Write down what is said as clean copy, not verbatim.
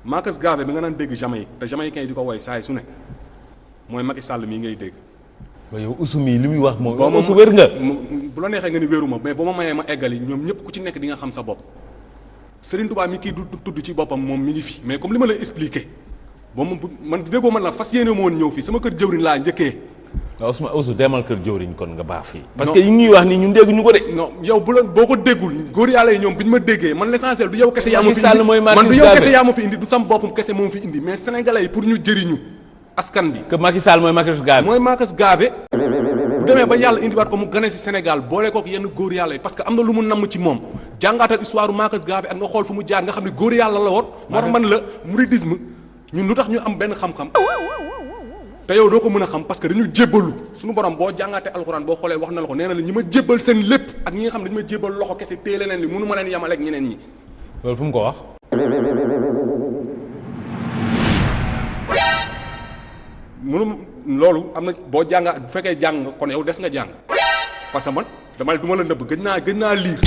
Marcus Garvey bi nga naan dégg Jamaïque te Jamaïcain yi di ko woy saay su ne mooy Macky Sall mii ngay dégg. waaye yow Oussou mii li muy wax moom. boo ma Oussou wér nga. bu la neexee nga ni wéeru ma mais bu ma mayee ma eggali ñoom ñëpp ku ci nekk di nga xam sa bopp Serigne Touba mi kii du tudd ci boppam moom mi ngi fi mais comme li ma lay expliqué ba man déggoo man la fas yéene ma woon ñëw fii sama kër jëwriñ laa njëkkee. waaw Ousmane Oussou demal kër jëwriñ kon nga baax fii. parce que yi ñuy wax nii ñun dégguñu ko de. non yow boo ko déggul góor yàlla yi ñoom bi ñu ma déggee man l'essentiel du yow kese yaa ma fi Sall mooy indi man du yow kese yaa ma fi indi du sam boppam kese moom fi indi mais sénégalais yi pour ñu jëriñu askan bi. que Macky Sall mooy Marcus Garvey. mooy Marcus Garvey bu demee ba yàlla indiwaat ko mu gane si Sénégal boole kook yenn góor yàlla yi parce que am na lu mu namm ci moom jàngaatal histoire Marcus Garvey ak nga xool fu mu jaar nga xam ne góor yàlla la woon. moo tax man la mouridisme ñun lu tax ñu am benn xam-xam te yow doo ko mën a xam parce que dañu jébbalu suñu borom boo jàngaatee alxuraan boo xoolee wax na la ko nee na la ñi ma jébbal seen lépp ak ñi nga xam ne dañu ma jébbal loxo kese téye leneen li mënu ma leen yemale ak ñeneen ñi. loolu fu mu ko wax. loolu am na boo jànga bu fekkee jàng nga kon yow des nga jàng parce que man dama la nëbb gëj naa liir